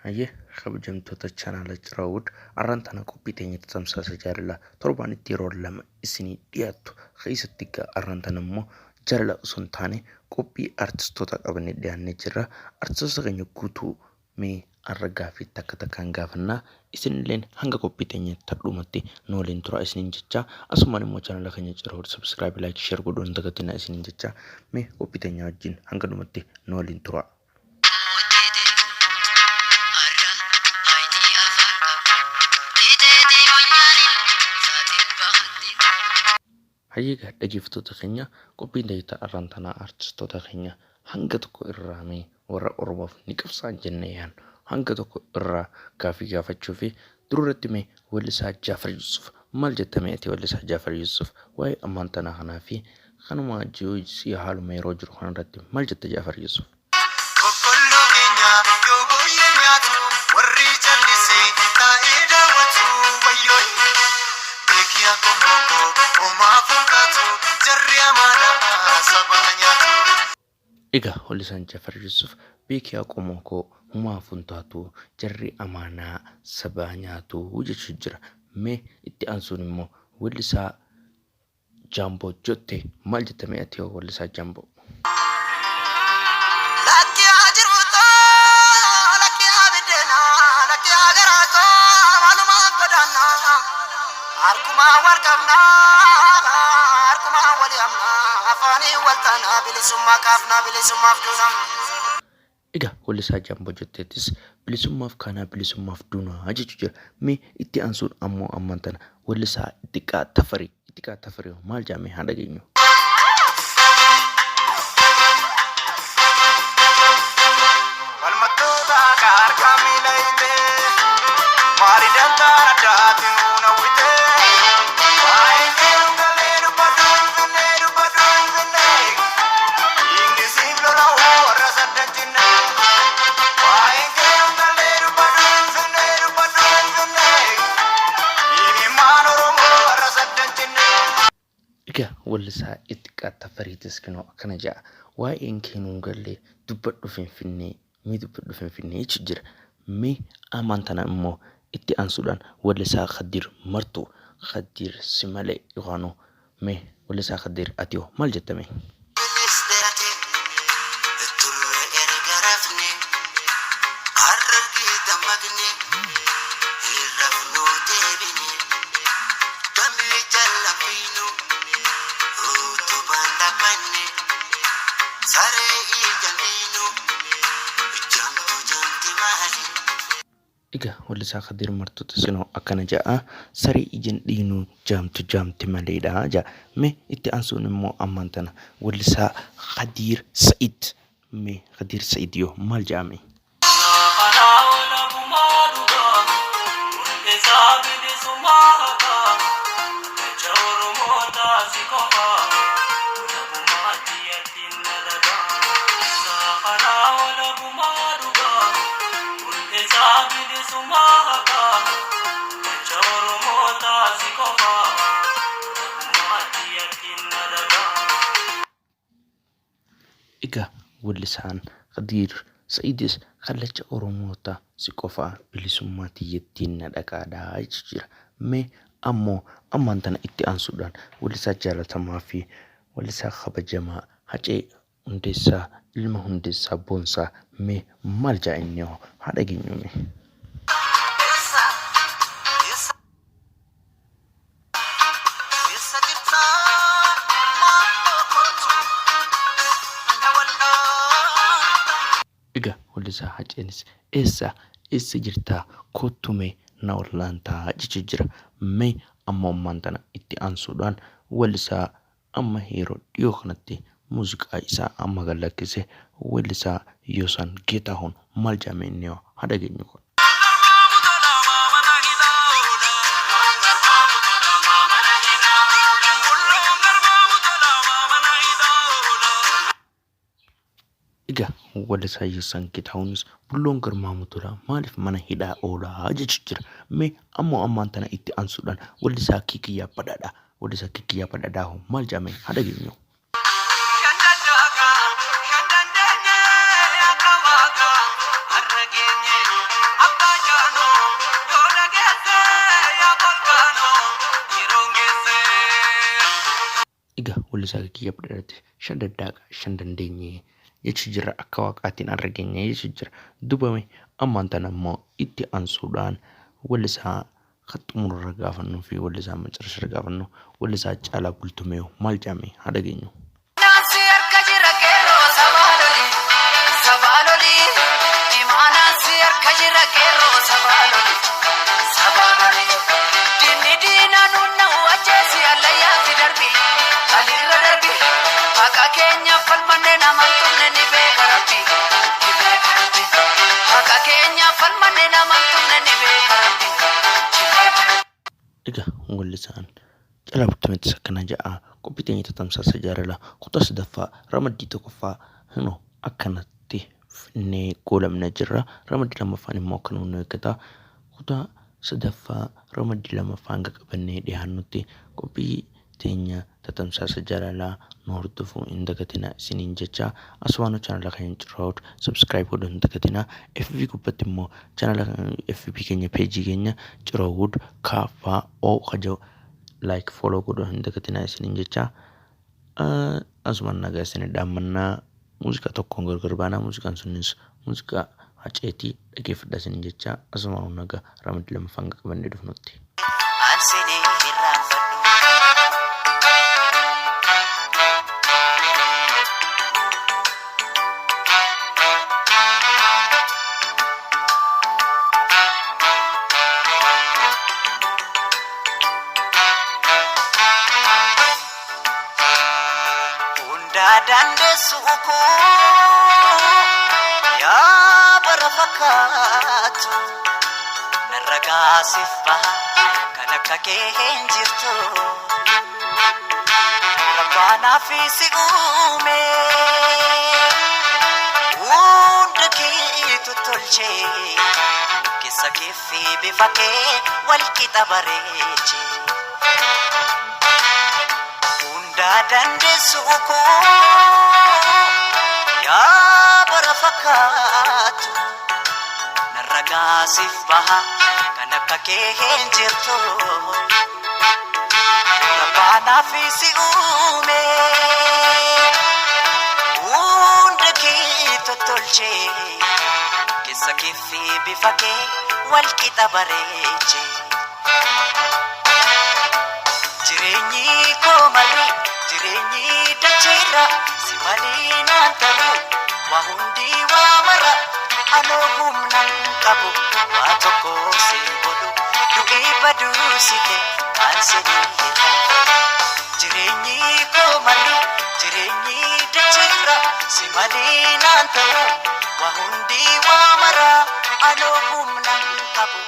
Hayyee kabajamtoota chaanaala Ciraawud, arraan tana qophii teenyatti tamsaasa jaalalaa torbaanitti yeroo lama isinii dhiyaattu keessatti egaa arraan tana immoo jaalala osoo hin taane qophii artistoota qabannee dhiyaannee jirra. Artistoota keenya guutuu mee arra gaaffii takka takkaan gaafannaa, isinilleen hanga qophii teenya tadhumatti nu waliin tura isiniin jecha, asumaan immoo chaanaala keenya Ciraawud subscribe, like, share godhuu hin dagatinaa isiniin jecha, mee qophii teenya wajjin hanga dhumatti nu waliin tura. Hayyee egaa dhaggeeffattoota keenya, qophiin tajaajila arraan tanaa artistoota keenya hanga tokko irraa mee warra Oromoof ni qabsaan jennee yaadnu hanga tokko irraa gaaffii gaafachuu fi duratti mee weellisaa Jaafar Yusuf maal jetta? Mee ati weellisaa Jaafar Yusuf waa'ee ammaan tanaa kanaa fi kanuma ji'oo haaluma yeroo jiru kanarratti maal jetta, Jaafar Yusuf? Boqqolloo keenya yoo booyyee nyaatu, warri callisee taa'ee daawwatu wayyoo. Beekii akkuma koo homaa fakkaatu, jarri amaanaa sabaa nyaatu. Egaa weellisaan Jaafar Yusuf "Beekii qomoo koo humaa funtaatu, jarri amaanaa sabaa nyaatu" jechuu jira. Mee itti aansuun immoo weellisaa Jaamboo Jottee maal jetta mee ati hoo, weellisaa Jaamboo? Lakki haa jiruutoo, lakki haa biddeenaa, lakki haa garaatoo, maalumaaf godaannaa. Harkumaa wal qabnaa, harkumaa wal yaamnaa, afaanii wal taanaa, bilisummaa kaafnaa, bilisummaaf duunaa. Egaa weellisaa Jaamboo Jotteettis "bilisummaaf kaanaa, bilisummaaf duunaa" jechuu jira. Mee itti aansuun ammoo ammaan tana weellisaa Ittiqaa Tafarii. Ittiqaa Tafarii maal jaamee haa dhageenyu. Falmattoota harkaa miila hiitee, maali dantaan addaati nuun hawwitee. Waa'ee keeruun galee dubbadhu Finfinnee, dubbadhu Finfinnee. Dhiigni siif lola'u warra saddan cinne. Waa'ee keeruun galee dubbadhu Finfinnee, dubbadhu Finfinnee. Dhiigni Oromoo warra saddan cinne. Egaa weellisaa Ittiqaa Tafariitis kinoo akkana jedha. "Waa'een kee nuun gallee, dubbadhu Finfinnee, mee dubbadhu Finfinnee" jechuu jira. Mee ammaan tana immoo itti aansuudhaan weellisaa Khadiir Martuu, Khadiir Simalee yookaan, mee weellisaa Khadiir ati hoo maal jetta mee? Ministeerati turre erga rafne, harargee dammaqne, hin rafnuu deebine, damee jallafiinu utubaan dhaabbanne, saree ijaan diinu jamtu jamti maali. Egaa weellisaa Khadiir Martuutis kinoo akkana jedha. "Saree ijaan dhiinuu, jaamtu jaamti maleedha" jedha. Mee itti aansuun immoo ammaan tana weellisaa Khadiir Sa'id. Mee Khadiir Sa'id yoo maal jedhame? Karaa walabummaa dhugaa, hundeessaa bilisummaa haqaa, jecha Oromoo taasi qofaa, walabummaatti yattiin dalagaa. Karaa walabummaa dhugaa, hundeessaa bilisummaa haqaa, jecha Oromoo taasi qofaa, walabummaatti yattiin dalagaa. Egaa weellisaan Khadiir Sa'idis "Kallacha Oromoota si qofaa, bilisummaa tiyyattiin na dhaqaadhaa" jechuu jira. Mee ammoo ammaan tana itti aansuudhaan weellisaa jaalatamaa fi weellisaa kabajamaa Hacee Hundeessaa, ilma Hundeessaa Boonsaa, mee maal jaa inni hoo haa dhageenyu mee. Eessa eessa eessa jirta, maaloo kootu na wal'aanta. Egaa weellisaa Haceenis "Eessa eessa jirtaa, koottu mee na wal'aantaa" jechuu jira. Mee amma ammaan tana itti aansuudhaan weellisaa amma yeroo dhiyoo kanatti muuziqaa isaa amma gad lakkise, weellisaa Yoosan Geetaahuun maal jedhame inni hoo haa dhageenyu kun. Egaa weellisaa Yoosan Geetaahuunis "Bulloon garmaamu tola maaliif mana hidhaa oolaa" jechuu jira. Mee ammoo ammaan tana itti aansuudhaan weellisaa Kiikiyyaa Badhaadhaa. Weellisaa Kiikiyyaa Badhaadhaa hoo maal jedhame haa dhageenyu. Shan dandaakaa, shan dandeenye, akka waaqaa har'a geenye. Weellisaa Keekiyyaa Badhaadhaati. Shan daddaaqa shan dandeenye jechi jira akka waaqaatiin har'a geenye jechi jira. Dubame ammaan tana immoo itti aansuudhaan weellisaa xumurarra gaafannuu fi weellisaa macarasharra gaafannu weellisaa Caalaa Bultumee maal jedhame haa dhageenyu. Naansi harka jira qeerroo sabaa loli sabaa loli imaanaan si harka jira qeerroo sabaa loli sabaa loli diinni diinaa nuun ajjeesi allayyaatti darbi alirra darbi haqa keenya falmanne naman tumne ni beeka rabbi ni beeka rabbi haqa keenya falmanne naman tumne ni beeka rabbi ni beeka rabbi. Egaa weellisaan Caalaa Bultumeettis akkana jedha. Qophii teenya tamsaasa jaalalaa kutaa sadaffaa ramaddii tokkoffaa hinoo akkanatti finnee goolamnee jirra. Ramaddii lammaffaan immoo akkanuma nu eeggata. Kutaa sadaffaa ramaddii lammaffaa hanga qabannee dhiyaannutti qophii teenya tamsaasa jaalalaa nu hordofuu hin dagatinaa isiniin jecha asumaanuu chaanala keenya Cirraawud subscribe godhuu hin dagatinaa. FB gubbatti immoo chaanala FB keenya peejii keenya Cirraawud KFO kaja like follow godhuu hin dagatinaa isiniin jecha asumaan nagaa isinii dhaammannaa muuziqaa tokkoon gargar baanaa muuziqaan sunis muuziqaa Haceetii dhageeffadhaa isiniin jecha asumaan nagaa ramaddii lammaffaan hanga qabannee dhufnutti. Ansinii irraanfadhu. Hundaa dandeessu koo yaa bara fakkaatu narra gaasif baha kan akka kee hin jirtu. Rabbaanaaf si uume hunda keetu tolche keessa kee fi bifa kee wal qixa bareeche. Hundaa dandeessu koo yaa bara fakkaatu narra gaasif baha kan akka kee hin jirtu. Rabbaanaaf si uume hunda kee tottolche keessa kee fi bifa kee wal qixa bareeche. Jireenyi koo malee jireenyi dacheerra si malee naan ta'u waa hundi waa mara anoo humnan qabu waa tokko si godhu du'ee baduu si ta'e kan sinii irraanfadhu. Jireenyi koo malee jireenyi dacheerra si malee naan ta'u waa hundi waa mara anoo humnan qabu.